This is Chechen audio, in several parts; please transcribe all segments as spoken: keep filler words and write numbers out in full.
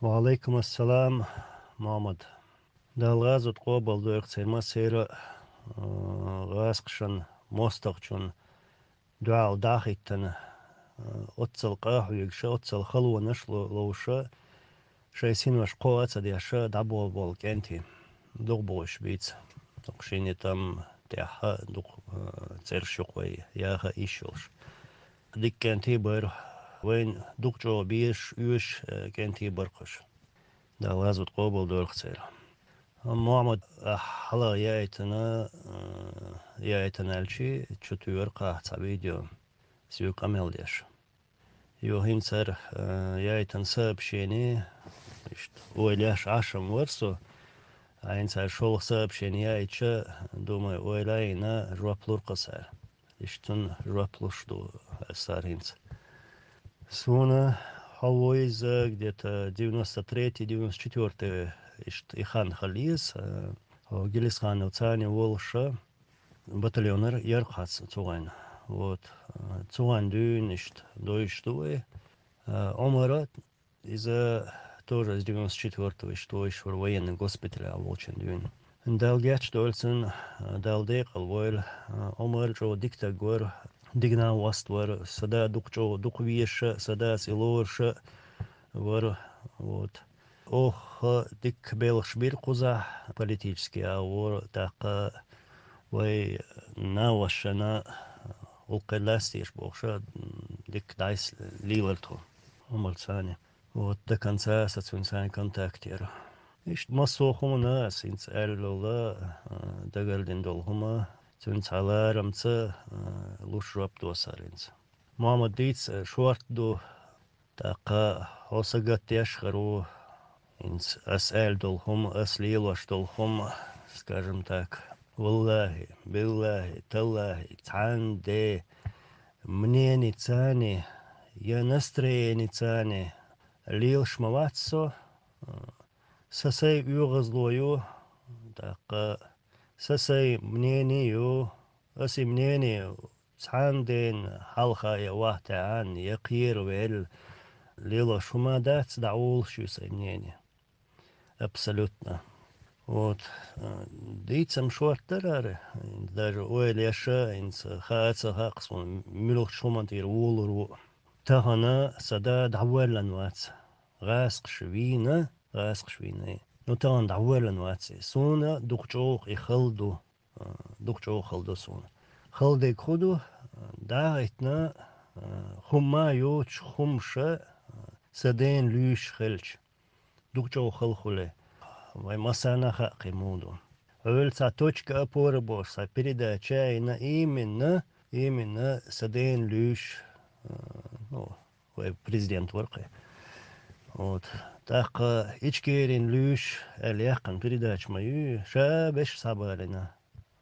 Ва Ӏалайкум ассалам, Мухьаммад. Дала гӀазот къобал дойла церан массеран, а, гӀазкхашан, мостагӀчун дуьхьал дӀахӀиттина, а, оццал къахьоьгуш, оццал халонаш ло-, ловш, шайн синош кхоа а ца деш, дӀаболаболу кӀентий. Дукха бу уьш бийца. Дукха шина тӀам тӀехь а, дукха, а, цӀераш юкъа вай яха йиш йолуш. Дика кӀентий бара, вайна дукха чӀогӀа безаш, оьшуш, а, кӀентий бара-кх уьш. Дала гӀазот къобал дойла церан. Мухьаммад, ахь хьалха яийтина, а, яийтина аьлча, чу тоьара-кх ахь цхьа видео, соьга къамел деш. Юха хӀинца хӀара, а, яийтина сообщени, иштта, ойла еш Ӏаш-м вара со, а хӀинца хӀара шолгӀа сообщени яийтича, думаю, ойла а йина, жоп лур-кх аса хӀара. Иштта цунна жоп луш ду аса хӀара хӀинца. Суна хьо ву иза где-то девяносто третий, девяносто четвёртый, иштта и хан хила еза, а, хьо Гелисханов Цани волуш, батальонера яра-кх хьо цу гӀайна. Вот. А, цу гӀайна дуьйна иштта дойуш ду вай. А, Ӏумара, иза тоже с девяносто четвёртого иштта войуш вара военный госпитале волчун дуьйна. Дала гечдойла цунна, а, Дала декъал войла. А, Ӏумар чӀогӀа дика стаг вара, дика накъост вара, сан да дукха чӀогӀа, дукха везаш а, сан дас и лоруш а вара. Вот. Оха дика белхаш бира кхузахь, политически агӀор, тӀаккха вай накъосташна гӀуллакх ластийша бохуш, дика дӀасалелира тхо Ӏумар Цани. Вот, до конца аса цуьнца контакт яра. Иштта массо а хӀуманна аса хӀинца аьлла йолу, а, дагардина долу хӀума, цуьнан цхьа ларамца, а, луш жоп до аса хӀара хӀинца. Мухьаммад, дийца шорта ду, тӀаккха хьо сагатдеш а хир ву, хӀинца аса аьлла долу хӀума, аса лелош долу хӀума, скажем так, валлахӀи, биллахӀи, таллахӀи, цхьанна де, мненица а, я настроеница а лелаш ма вац со, сан сайн оьгӀазло ю, тӀаккха сан сайн мнени ю, аса и мнени цхьанна ден хьалха я вахтехьан, я кхеравелла, лелош хӀума дац, дӀаволуш ю сайн мнени. Абсолютно. Вот. А, дийца-м шорта дара хӀара, даже ойла еш а, хӀинца хаа а ца хаьа суна, муьлхачу хӀуманна тӀера волур ву. Тахана сан да дӀавоьллина вац. ГӀазкхаша вийна, гӀазкхаша вийна. Ну, тахана дӀавоьллина вац и. Суна дукха чӀогӀа и хала ду. А, дукха чӀогӀа хала ду суна. Хала дерг хӀун ду? ДӀахӀиттина, а, хӀума йоцуш хӀумаш а, а, сан дена луьйш хилча. Дукха чӀогӀа хала хуьлу. Вайн массарна а хаьа кхин муха ду. Хьоьлу цхьа «Точка опоры» бохуш цхьа передача а йина, именно, именно сан дена луьйш, а, ну, вай президент вара кхин. Вот. ТӀаккха Ичкерина луьйш аьлла яьккхина передача ма ю, ша берш схьабалийна.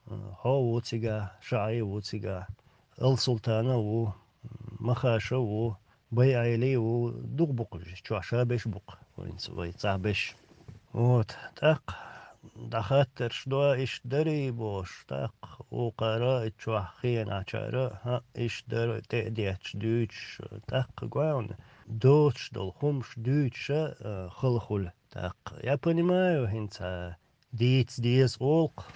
Хьо а ву цигахь, ШаӀи а ву цигахь, Ал-Султан а ву, Махаша а ву, Байайли а ву, дукха бу-кх уьш, чохь ша берш бу-кх, вайца, вай цхьа берш. Вот, тӀаккха дӀахаттарш до, иштта дарий бохуш, тӀаккха вукхара, и чохь хенахьчара, хӀаъ, иштта дара, тӀе а детташ дуьйцуш, тӀаккха, главное, доцуш долу хӀумаш дуьйцуш а, а, хала хуьлу. ТӀаккха, я понимаю, хӀинца дийца деза олу-кх,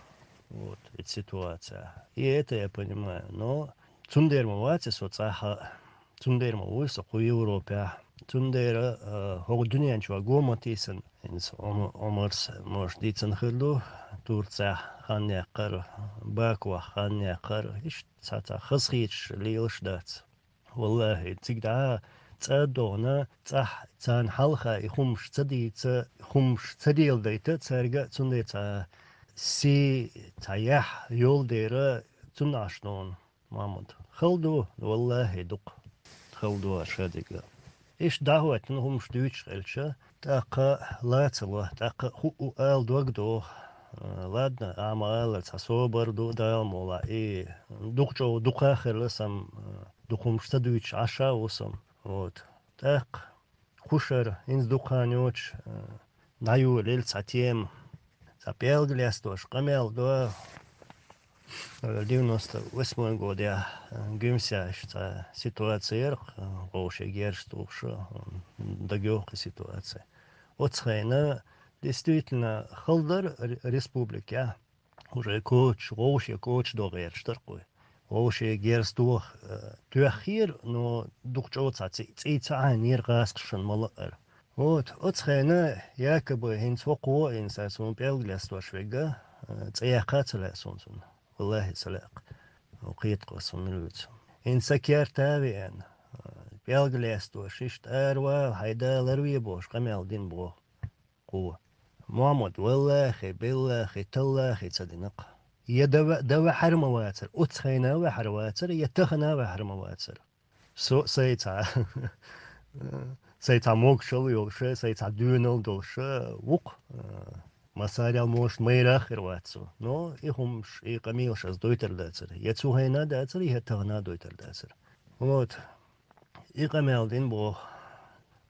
вот, эта ситуация. И это я понимаю, но цундела ма вац со цӀахь а, цундела ма вуй со кху Европехь, цундела, а, хӀокху дуьнен чохь го ма тийсина. ХӀинца Ӏума-, Ӏумарс, может, дийцина хир ду, Турцехь хан яккхар, Бакух хан яккхар, иштта цхьа-цхьа хазахеташ лелаш дац. ВаллахӀи, цига дӀа цӀа а догӀна, цӀахь царна хьалха и хӀумаш ца дийца, хӀумаш ца деладайта цаьрга а, цундела цхьа сий, цхьа яхь йолу дера цунна Ӏаш догӀна, Махьмуд. Хала ду, валлахӀи, дукха. Хала ду аш хадига. Иштта дӀахӀоьттина хӀумаш дуьйцуш хилча, тӀаккха ла ца ло, тӀаккха хӀуъу ала дог доху. Ладно, ахьа ма-аллара, цхьа собар ду, Дала мукъ лахь, и дукха чӀогӀа дукха а хилла сан, дукха хӀумаш ца дуьйцуш Ӏаш а ву сан. Вот. ТӀаккха кхушара, хӀинца дукха хан йоцуш, дӀайолийла цхьа тема. Цхьа пӀелг лестош къамел до, девяносто восьмой годехь, Гуьмсехь цхьа ситуация яра-кх, вовшийн герз тухуш, дагайогӀу кхин ситуация. Оцу хенахь действительно хала дара ре-, республикехь. Уже коча, вовшийн коча догӀераш дара кхуй. Вовшийн герз тоха, э, тоьххера, но дукха чӀогӀа цхьа цӀий, цӀий ца Ӏайнера гӀазкхашна ма-лаара. Вот, оцу хенахь якобы хӀинца хӀокхо а, хӀинца ас вон пӀелг лестош вега, э, цӀе яккха а ца лаьа суна цунна. Валлахи, ца лаьа. Кхетакхо суна мила вуьйцу. ХӀинца сан керта а веана, э, пӀелг лестош, иштта ара вала, хьайн да ларве бохуш, къамел дина боху. Кхо. Мохьмад, валлахи, биллахи, таллахи ца дина-кх. Я дан ва-, дан ваьхьар ма вацара, оцу хенахь ваьхьар вацара, я тахана ваьхьар ма вацара. Со, сай цхьа, сай цхьа могушалла йолуша, сай цхьа доьналла долуша ву-кх. Массарел, может, майрах а хир вац со. Но и хӀумаш, и къамелаш ас дойтур дацара. Я цу хенахь дацара, я тахана дойтур дацара. Вот. И къамел дина боху.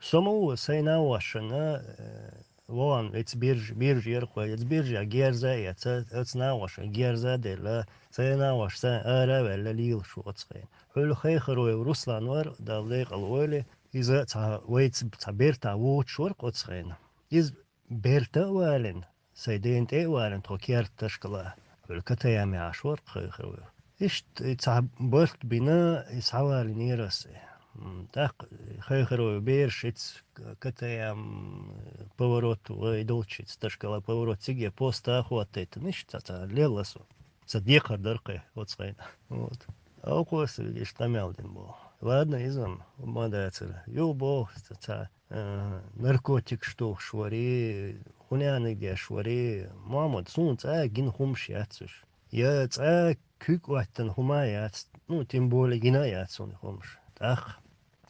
Со ма ву, сайн нахошна, э, вон, эца биржа, биржа яра кхо, эца биржа герза а эца, эца нахошна герза а делла, сайн нахош сайн ара а ваьлла лелаш ву оцу хенахь. Хьуьлла Хайхароев Руслан вара, Далла декъала войла, иза цхьа вайца, цхьа бертахь воцуш вара-кх оцу хенахь. Иза берта а валийна, сайн дена тӀе а валийна тхо керта ташкалахь, хьуьлла КТМ яхьаш вара-кх Хайхароев. Иштта и цхьа барт бина, и схьавалийнера ас. М, тӀаккха Хайхароев бераш ица КТМ, поворот вай долчу ица ташкала поворот циге поста а хӀоттайтина, иштта цхьа, цхьа лелла со. Сан декхар дара кхе оцу хенахь. Вот. Оха ас иштта къамел дина боху. Ладно, иза-м ма дацара. Юха боху, ца, ца, э, наркотикаш тухуш вари, хӀун яьнниг деш вари, Мохьмад, суна цкъа а гина хӀумаш яц уьш. Я цкъа а куьг оттана хӀума а яц, ну, тем более гина а яц суна хӀумаш. ТӀаккха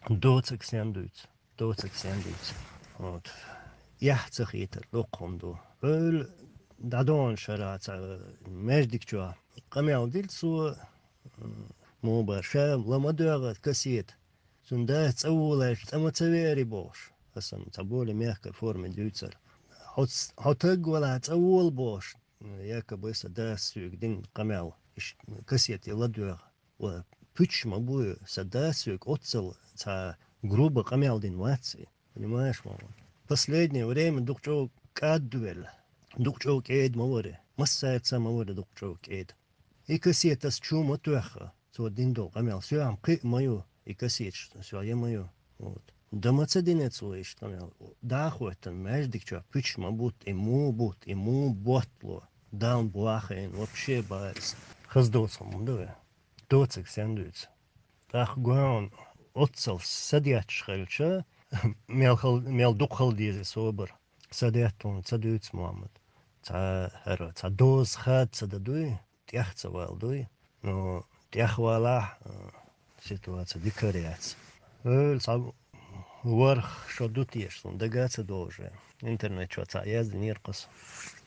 доцург сен дуьйцу, доцург сен дуьйцу. Вот. Эхь ца хетар доккха хӀума ду. Хьуьлла дӀадоьгӀна шарахь цхьа маьждиг чохь къамел дира цо, м, муха бара, ша ла ма доьгӀа кассета. Цуьнан дас цӀа волавелча, цӀа ма ца веара бохуш. Аса-м цхьа более мягкой форме дуьйцура. Хьо ц-, хьо таг валахь, цӀа вола бохуш. Якобы сан дас соьга дина къамел, иштта кассете ладоьгӀа. Ва пуьчаш ма бу и, сан дас соьга оццал цхьа грубо къамел дина вац и. Понимаешь, мама? Последнее время дукха чӀогӀа кӀадвелла. Дукха чӀогӀа кӀеда ма вара. Массаьрца ма вара дукха чӀогӀа кӀеда. И кассета ас чу ма тоьхха, цо дина долу къамел. Соьгахь кхин а ма ю, и кассеташ соьгахь я ма ю. Вот. Да ма ца дина цо иштта къамел. ДӀа а хӀоьттина, маьждиг чохь пуьчаш ма бутта, и муха бутта, и муха боттало. Далла бохийна, вообще барис. Хаза доцу хӀума ма ду вай. Доцург сен дуьйцу. ТӀаккха гоьн оццал садетташ хилча, мел хал-, мел дукха хала деза собар. Садетта хӀума ца дуьйцу, Мухьаммад. Цхьа хӀара, цхьа доза хада ца дан дуй, тӀех ца вала дуй. Ну, тӀех валахь, а, ситуация дикара яц. Ойла цхьа ворхӀ шо ду теша, суна дага ца догӀу уже. Интернет чохь цхьа яздинера кхас.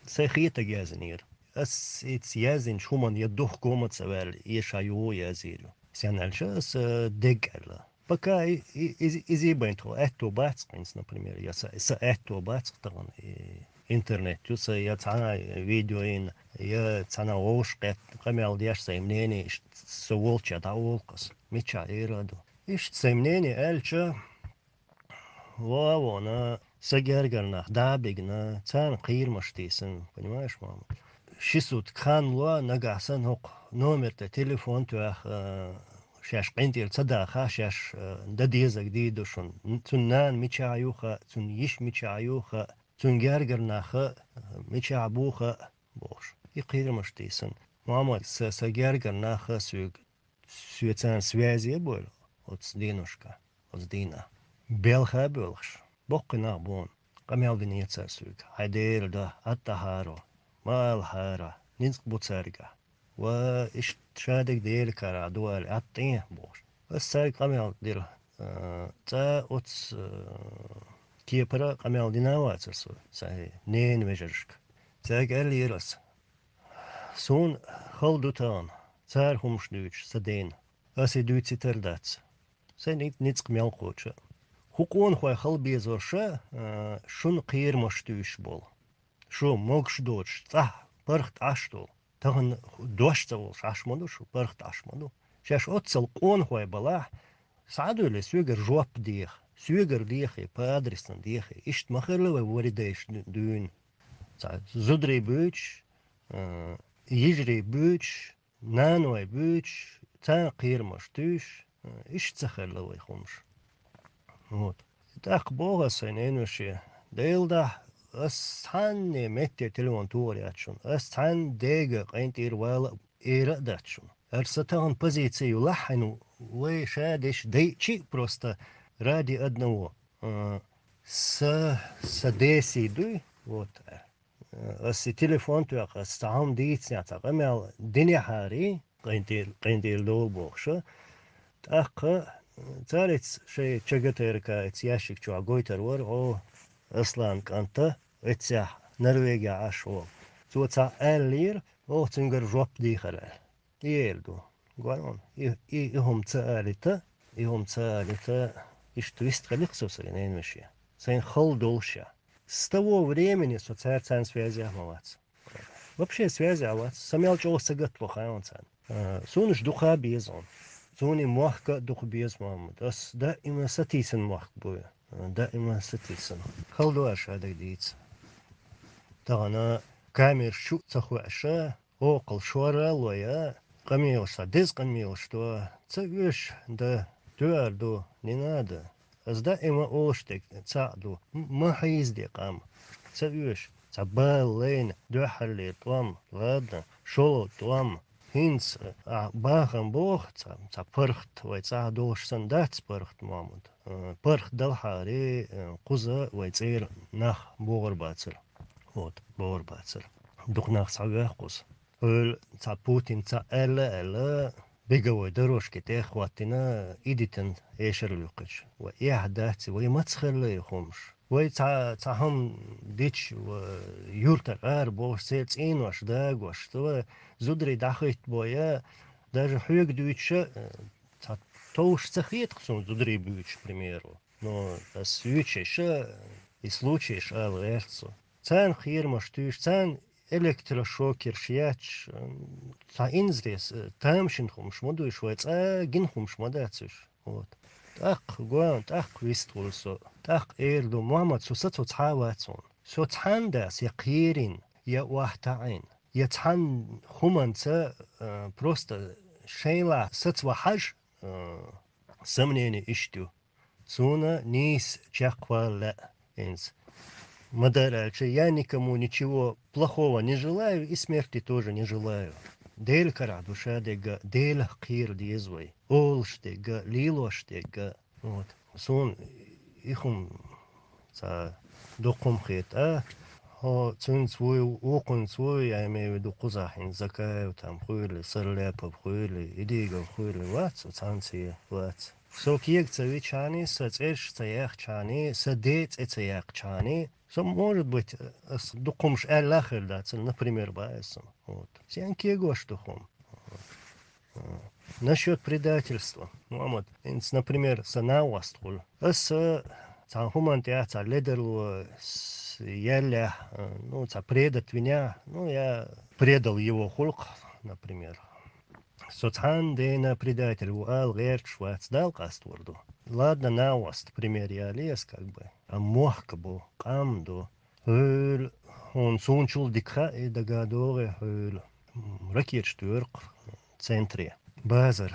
Сайн хетаг яздинера. Ас ица яздинчу хӀуманна я духко ма ца ваьлла, эша юха язйийр ю. Сен аьлча, аса дег аьлла. Пока и, и, иза, иза байн тхо аьтто бац кхинца, например, я са, са аьтто бац тахана, и интернет ю са, я цхьана видео йина, я цхьана вовшахкхетта къамел деш, сайн мнение, иш-, со волча дӀаолу кхас. Мичахь эр а ду. Иштта сайн мнение аьлча, вон а вона, са гергара нах дӀа а бигна, царна кхерамаш тийсина, понимаешь, мама? Ши сутка хан ло, нагахь санна хӀокху номер тӀе телефон тоьхна, а, шаьш къинтӀера ца даха, шаьш, а, дан дезарг дийр ду шуна. Цуьнан нана мичахь ю хаьа, цуьнан йиша мичахь ю хаьа, цуьнан гергара нах а мичахь бу хаьа, бохуш. И кхерамаш тийсина. Мама, са, са гергара нах а соьга, соьца царна связи а бойла, оцу дийнашка, оцу дийнахь. Белха а боьлхуш, боккхий нах бу хьуна. Къамел динера цара соьга. Хьайн Дела до, аттахьаро, ма алахьара, ницкъ бу цаьрга. Ва иштта шадерг Делан карахь ду аьлла, аттӀе, бохуш. Ас цаьрга къамел дира. А, цкъа оцу, а, кепара къамел дина а вацара со, сайн ненан вежаршка. Цаьрга аьллера ас: «Суна хала ду тахана, цара хӀумаш дуьйцуш сан дена. Ас и дуьйцуьйтур дац. Сайн ни-, ницкъ мел кхочу». ХӀун къонахой хала безарша, а, шуна кхерамаш туьйсуш болу? Шу могуш доцуш, цӀахь паргӀат Ӏаш долу. Тахана дош ца волуш Ӏаш ма ду шу, паргӀат Ӏаш ма ду. Шаьш оццал къонахой балахь, схьа а дуьйлий, соьгара жоп деха. Соьгара дехе, по адресу дехе. Иштта ма хилла вай ворхӀ дайша ду-, дуьйна. Цхьа зударий буьйцуш, а, йижарий буьйцуш, наной буьйцуш, царна кхерамаш туьйсуш, а, иштта ца хилла вай хӀумаш. Вот. ТӀаккха боху ас сайна, Эйнуше, Делан дуьхьа, ас цхьанне метте телефон тухур яц шуна. Ас цхьанна дега къинтӀера вала а, эр а дац шуна. ХӀара сан тахана позици юлахь хьайна вай ша деш дайчи а просто ради одного. А, са, са деси дуй, вот, а, ас и телефон тоьхна, ас цхьа хӀума дийцинехь, цхьа къамел динехьарий, къинтӀера, къинтӀера довла бохуш. ТӀаккха царица шайн ЧГТРК-ица ящик чохь гойтур вара, о, Аслан кӀанта, эццехь Норвегехь Ӏаш волу. Цо цхьаъ аьллера, оха цуьнгара жоп дийхар аьлла. И эр ду. Гой хьуна, и, и, и хӀума ца алита, и хӀума ца алита, иштта вистхилира со сайна, Эйнуше. Сайна хала долуш а. С того времени со цаьрца связехь ма вац. Вообще связехь вац. Сан мел чӀогӀа сагатваха хьайна царна. А, суна уьш дукха беза хьуна. Суна и мохк а дукха беза, Мухьаммад. Ас даима сатийсина мохк бу. А, даима сатийсина. Хала ду аша хьадага дийца. Тахана камераш чу а ца хоьуш, хӀокхул шоралло я, къамелаш, цхьа деза къамелаш до, ца оьшу, да, тоьар ду, не надо. Ас даима олуш дерг цхьаъ ду, м-, ма хьийзаде къам. Ца оьшу, цхьа бала лайна, дуьххьарлера тӀом, ладно, шолгӀа тӀом. ХӀинца, а, бахам боху, цхьа, цхьа паргӀат вай цӀахь долуш санна дац паргӀат, Мухьаммад. Э, паргӀат далахьара, э, кхуза вай цӀера нах богӀур бацара. Вот, богӀур бацара. Дукха нах схьавоьху кхуза. Хьуьлла цхьа Путин цхьаъ аьлла, аьлла, беговой дорожки тӀе хӀоттийна, идитан эшар луьйкхича. Ва эхь дац, вай маца хилла и хӀумаш. Вай цхьа, цхьа хӀума дича, ва юьртара ара бохуш, церан цӀенош дагош, ва зударий дӀахӀиттабой, даже хьоьга дуьйцуш, э, цхьа товш ца хета-кх суна зударий буьйцуш, к примеру. Но ас юьйцуш, и случайш ала гӀерта со. Царна кхерамаш туьйсуш, царна электрошокерш етташ, м, цхьа инзаре, э, тамашийна хӀумаш ма ду уьш, вай цкъа гина хӀумаш ма дац уьш. Вот. ТӀаккха, гой хьуна, тӀаккха вистхуьлу со. ТӀаккха эр ду, Мухьаммад, со сацо цхьа а вац хьуна. Со цхьанна дац я кхерийна, я охьатаӀийна, я цхьанна хӀуманца, э, просто шайнахь сацо хьажа, э, сомнение иштта ю. Суна нийса чекхвала лаьа хӀинца. Ма-дарра аьлча, я никому ничего плохого не желаю и смерти тоже не желаю. Делан карахь ду ша дерг а, Делах кхера деза вай. Олуш дерг а, лелош дерг а. Вот. Суна и хӀума цхьа дукха хӀума хета, а? Хьо цуьнца вуй, вукхунца вуй, я имею в виду кхузахь хӀинца Закаев там хуьлий, Сарляпов хуьлий, Идигов хуьлий, вац, цхьаьнца вац. Со кега ца вичхьаний, сан цӀераш ца яьхчхьаний, сан ден цӀе ца яьккхичхьаний, со, может быть, ас дукха хӀумаш аьлла а хир дацара, например, боху ас. Вот. Сен кегош ду хӀума. Насчёт предательства, Мухьаммад, хӀинца, например, сан накъост хуьлу. Аса цхьана хӀуманна тӀехь цхьа ледарло с-, яьллехь, ну, цхьа предать винехь, ну, я предал его хуьлу-кх, например. Со цхьанна дена предатель ву ала гӀерташ вац, Далла къаставар ду. Ладно, накъост, пример ялий ас как бы. А мохк бу, къам ду. Хьуьлла, хьуна суна чул дика хаьа, дагадогӀий хьуьлла. Ракеташ тоьру-кх центре. Базар,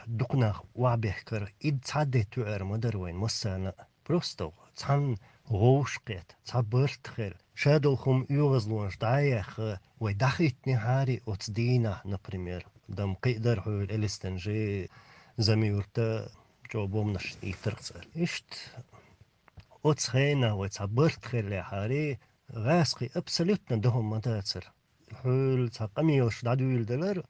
дукха нах охьабехкар, и цхьа де тоьар ма дара вайна массарна а. Просто цхьанна гӀовш кхетта, цхьа барт хилла. Ша долу хӀума оьгӀазлонаш дӀа а яьхна, вай дӀахӀиттинехьарий оцу дийнахь, например. Дам кхин а дара хьуьлла Элистанжи, Замюрта, чӀогӀа бомбанаш ийттар-кх цара. Иштта оцу хенахь вай цхьа барт хиллехьарий, гӀаскхий абсолютно дан хӀума ма дацара. Хьуьлла цхьа къамелаш дӀадуьйладелара,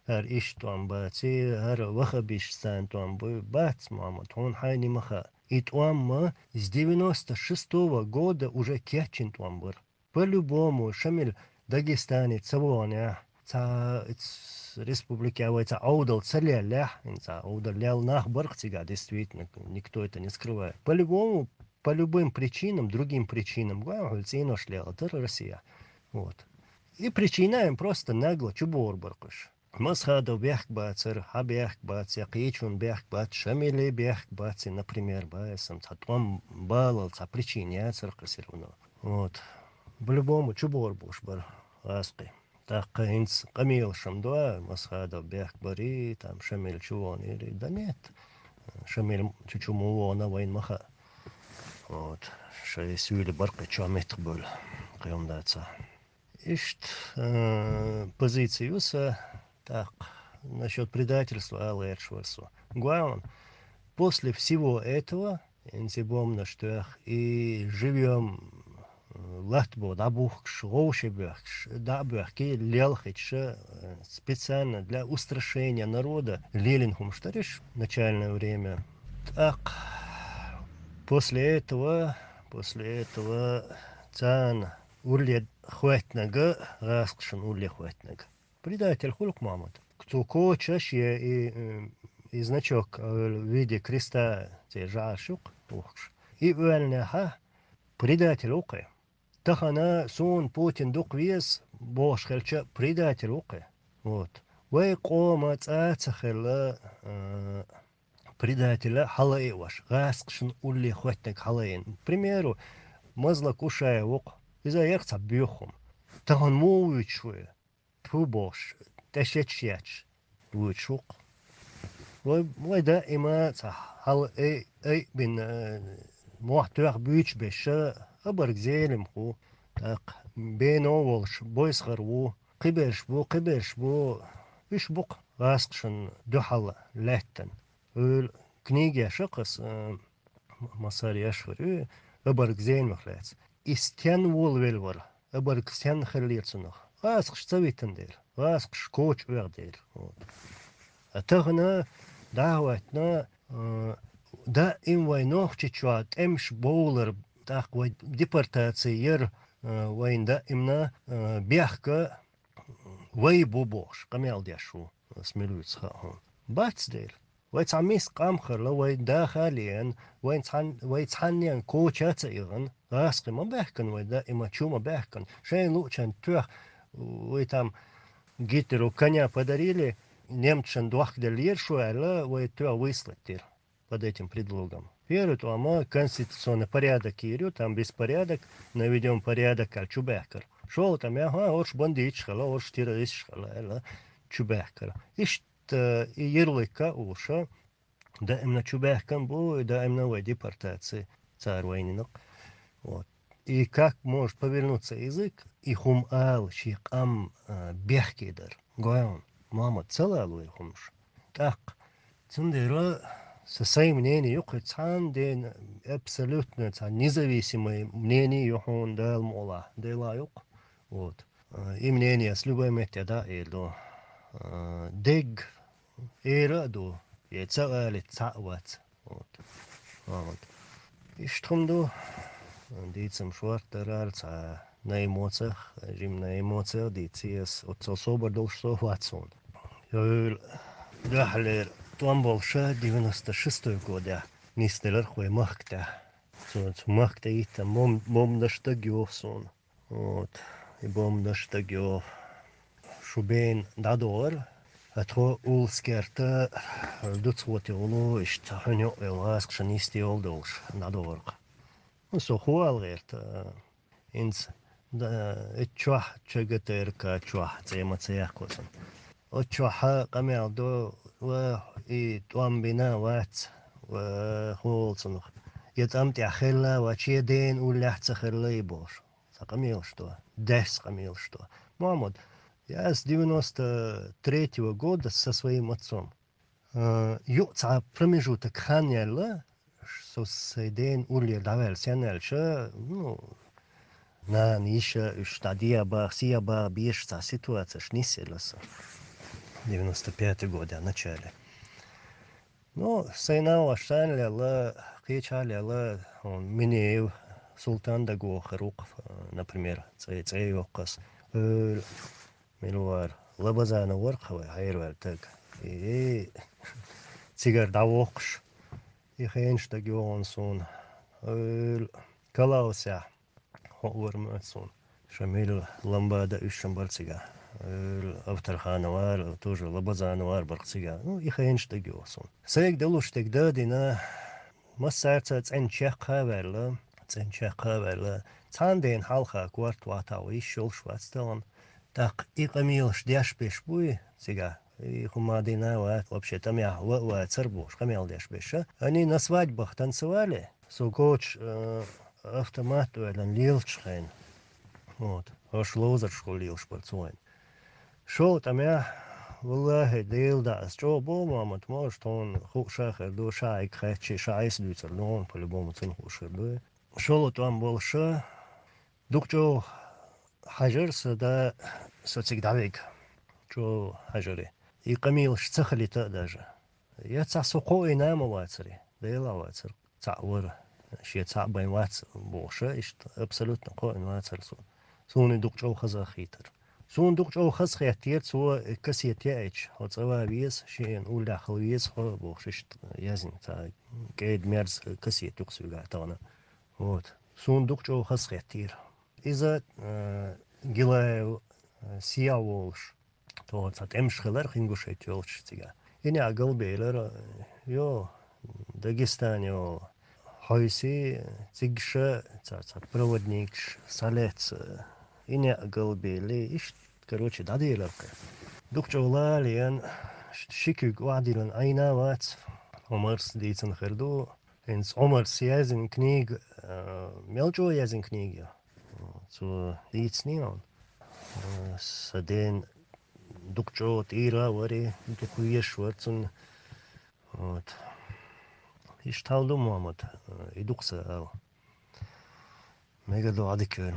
хӀара иштта тӀом баций, хӀара ваххабисташца тӀом буй, бац, Мухьаммад, хьуна хьайна ма хаьа. И тӀом-м с девяносто шестого года уже кечйина тӀом бара. По-любому, Шамил Дагестане ца ваханехь, цхьа, ц-, республике вай цхьа Ӏовдал ца леллехь, хӀинца Ӏовдал лелла нах бара-кх цигахь, действительно, никто это не скрывает. По-любому, по любым причинам, другим причинам, гой хьуна, хьуьлла цӀенош лелла дара Россия. Вот. И причина им просто нагло чубогӀур бара-кх уьш. Масхадов бехк бацар, хьа бехк бац, я кхечун бехк бац, Шамиле бехк бац, например, баьсам, цхьа тӀом балал, цхьа причина яцар кхы все равно. Вот. По-любому чубор буш бар гӀазкхи. ТӀаккха хӀинца къамелашам дуа, Масхадов бехк бари, там Шамил чувонери, да нет. Шамил чу-чу му вона вайн маха. Вот. Шай сюли баркъи чу метх бул. Къем даца. Ишт, э, позицию са, так, насчет предательства алгъерш варсу. Главное, после всего этого, инцибом на штуях, и живьем, э, латбо, да бухкш, гоши бухкш, да бухки, лелхич, э, специально для устрашения народа, лелин хумштариш, начальное время. Так, после этого, после этого, цан, улле хватнага, гӀазкхашан улле хватнага. Предатель хулк Мамад. Цу кочаш е и, э, и значок, э, в виде креста, те жар шук, ухш. И уэльнеха предатель укъе. Тахана сун Путин дук вес, бош хелча предатель укъе. Вот. Вай къома цаца хела, э, предателя хьалаи ваш, гӀазкхашан улли хваттаг хьалаин. Примеру, мазла кушая вукъ, иза ярца бюхум. Тахан му вуч ве? Ту бош, тешеч яч вуч вукъ. Вай, вай да има ца хьал эй, эй бин, э, мух тюх бюч беша, абарг зелим ху. Так, бено волш, бойсхар ву, киберш бу, киберш бу, виш букъ, гӀазкхашан духьал леттан. Ул книги шакас, э, м-, масар яшхар, э, абарг зейнмах лец. Истен вол велвар, абарг сен херлир цунах. ГӀазкхаш цавитан дел, гӀазкхаш коч уяг дел. Вот. А тахана, да, ватна, э, да, им вай нохчи чуа, тӀемш боулар, так, вай депортация ер, э, вайн да, имна, э, бяхка, вай бу бохш, къамел деш ву, смилуется ха хун. Бац дел. Вай цхьа мис къамхарла, вай даха лен, вай цхьан, вай цхьаннен коча ца иган, гӀаскхи ма бехкан, вай да, има чу ма бехкан. Шайн лучан тюх, вай там Гитлеру коня подарили, немцшан дохк дел лир шуэла, вай тюх выслать дир под этим предлогом. Верует, ама конституционный порядок ирю, там беспорядок, наведем порядок, аль чу бехкар. Шо там, я, ха, орш бандитш хала, орш террористш хала, эла чу бехкар. Ишт, э, и ярлыка уша, да имна чу бехкан бу, да имна вай депортация, цар вайнинок. Вот. И как может повернуться язык, и хум ал, ши къам, э, бехкидар. Гоян, мама, целалуй хумш. Так, цундела со своим мнение юхи цан ден абсолютно цан независимое мнение юхун дал мола, дела юх. Вот. Э, и мнение с любой метте да, и до. Э, дег, эра ду, е ца али ца вац. Вот. Вот. Иштхум ду, дийцам шварт дарар ца на эмоциях, жим на эмоциях, дийциес, от цо собар долш со вацун. Ёл, дахлер, там болша девяносто шестой года, нистелер хуй махкта. Цо, цо махкта ита, мом, мом наш так ёфсун. Вот. И бом наш так ёф. Шубен дадор, а тхо улскерта, дуц вот и улу, ишта хунё, и ласк шанисти олдолш, дадорг. Ну, со хуал герта. Инц, да, э, чуах, чагатер ка чуах, цема цеях косан. О чуаха къамел до, ва и тӀом бина вац, ва холцунух. Я тӀам тӀя хелла, ва че ден уллях ца хелла и бош. Ца къамел что? Дес къамел что? Мамад, я с девяносто третьего года со своим отцом. Э, ю ца промежуток хан яла, со сай ден улле давал сен алча, ну, нан иша, уж та диаба, сиаба, беш ца ситуация, ш нисела со. Девяносто пятый год, а, в начале. Ну, сай на вашан лела, кеча лела, он, Минеев, Султан Дагохарук, э, например, цей, цей окас. Э, Милвар, Лабазана вархавай, хайрвар так. И цигар давохш. И хенш так йоон сун. Эл калауся. Ховар мацун. Шамил ламбада ушам барцига. э, Авторханов вар, тоже Лабазанов вар бара цига. Ну, и хенаш дага йоах сона. Сайга далуш дага да дина, массарца цӀен чекх а ваьлла, цӀен чекх а ваьлла. Цхьан ден хьалха корта ватта ва йиш йолуш вац талан. ТӀаккха и къамелаш деш беш буй цига. И хӀума дина вац, вообще тӀамехь ва а вацар бохуш, къамел деш беша. Они на свадьбах танцевали. Со коча, э, автомат а ваьллан лелачу хенна. Вот. Хьош ловзарш хула лелаш бара цу вайн. ШолгӀа тӀамехь, валлахӀи, Дела даӀас чӀогӀа боху, Мохьмад, можа тхуна хууш а хир ду, ша Ӏайга хаьттича, ша Ӏайса дуьйцур ду, по-любому цунна хууш хир ду. ШолгӀа тӀом болуша, дукха чӀогӀа хьажар сан да, со цига дӀавега. ЧӀогӀа хьажари. И къамелаш ца хилийта а даже. Я цхьа со кхоийна а ма вацари, Дела а вацара. Цхьаъ вара, шен цхьаъ бен вац бохуша, иштта абсолютно кхоийна вацара со. Суна и дукха чӀогӀа хаза а хийтара. Суна дукха чӀогӀа хаза хеттера, цо кассета яйча, хьо цӀа ван веза, шена уллехь хила веза хьо бохуш, иштта яздина цхьа кӀеда-мерза кассета ю-кх соьгахь тахана. Вот. Суна дукха чӀогӀа хаза хеттера. Иза, э, Гилаев, э, сехьа волуш, тохара цхьа тӀемаш хилар хӀинца Ингушетия йолчу цига. И неӀ галбелара, йо, Дагестане, йо, хьовсий, циггаша, цхьа, цхьа проводникаш, схьалаьцна, и неӀ галбели, иштта, короче, дӀаделира кхин. Дукха чӀогӀа лалаян, ши куьг охьадиллина Ӏийна а вац, Ӏумарс дийцина хир ду. ХӀинца Ӏумарс яздина книга, а, мел чӀогӀа яздина книга ю. Цо дийцинера хьуна. А, сан ден дукха чӀогӀа тӀера а вара, дукха везаш вара цунна. Вот. Иштта хьал ду, Мохьмад, и ду-кх сан ала. Мегар ду Ӏадика вер.